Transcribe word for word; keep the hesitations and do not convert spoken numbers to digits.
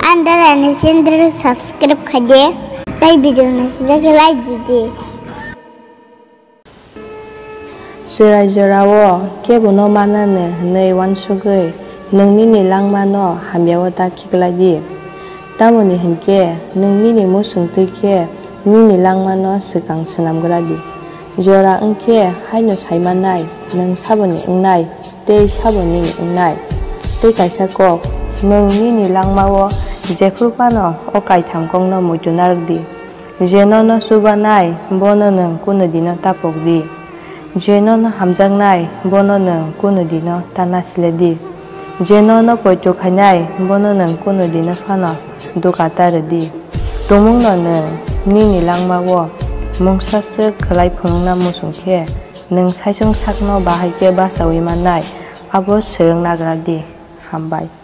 Andalani channel subscribe khaidi, tei video no sijak like didi. Chwrai jorao kebono manani hwnwi uansugwi nwng nini langmano hamyao ta khiklai di. Tamoni hinkhe nwng nini muchung twi khe nini langmano swkang swnamgra di. Jora wngkhe haino saimannai, nwng saboni wngnai, tei sabo nini wngnai. Tei kaisa kok, nwng nini langmao jephru phano o kaitham kokno muitu narwk di. Je nono chubanai, bono nwng kunu dino ta pok di. Je nono hamjaknai, bono nwng kunu dino ta nasle di. Je nono poito khainai, bono nwng kunu dino phano duka ta rw di. Tumungno nwng nini langmao mungsa swk khlai phunukna muchung khe, nwng saichung sakno bahai khe bachaui mannai, abo swrwng nagra di. Hambai.